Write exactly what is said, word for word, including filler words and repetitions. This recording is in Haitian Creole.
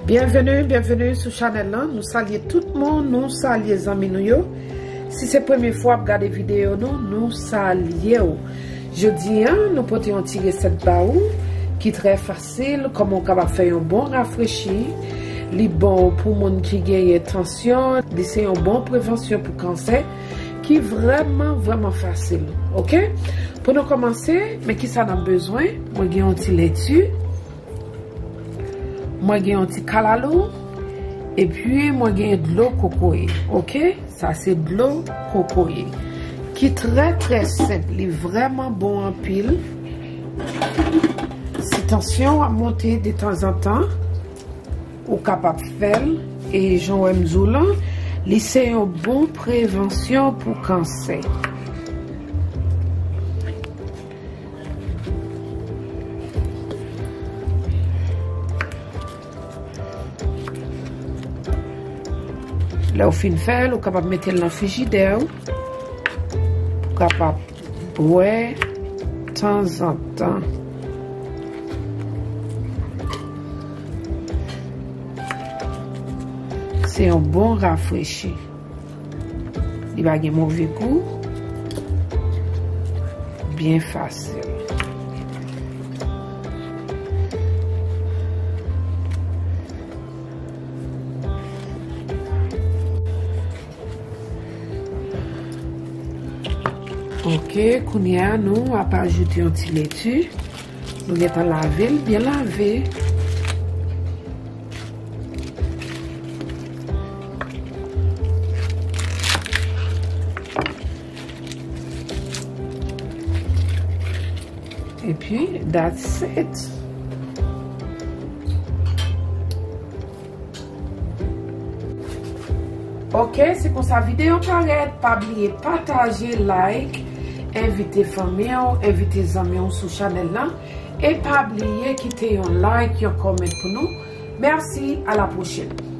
Byenveni, byenveni sou chanèl lan. Nou salye tout moun, nou salye zanmi nou yo. Si se premye fwa w ap gade videyo nou, nou salye w. Jodi a, nou pote yon ti resèt ba ou ki trè fasil, kòman w kapab fè yon bon rafrechi. Li bon pou moun ki genyen tansyon, li se yon bon prevansyon pou kansè, ki vrèman, vrèman fasil. Oke? Pou nou kòmanse, men kisa n ap bezwen? Mwen gen yon ti leti. Mwen gen yon ti kalalou, epi mwen gen dlo kokoye, oke? Sa se dlo kokoye, ki trè, trè senp, li vrèman bon anpil. Si tansyon w ap monte detanzantan, ou kapab fè l, e jan w wè m di w lan, li se yon bon prevansyon pou kansè. Lè w fin fè l, ou kapab mete l nan frijidè w, pou w kapab bwè tanzantan. Se yon bon rafrechi. Li pa gen move gou. Byen fasil. Oke, kounye a nou ap ajoute yon ti leti. Nou gentan lave l, byen lave. Epi, that's it. Oke, se konsa videyo parèt. Pa bliye pataje, like, envite fanmi w, envite zanmi w sou chanèl lan. E pa bliye kite yon like, yon comment pou nou. Mèsi, a la pwochèn.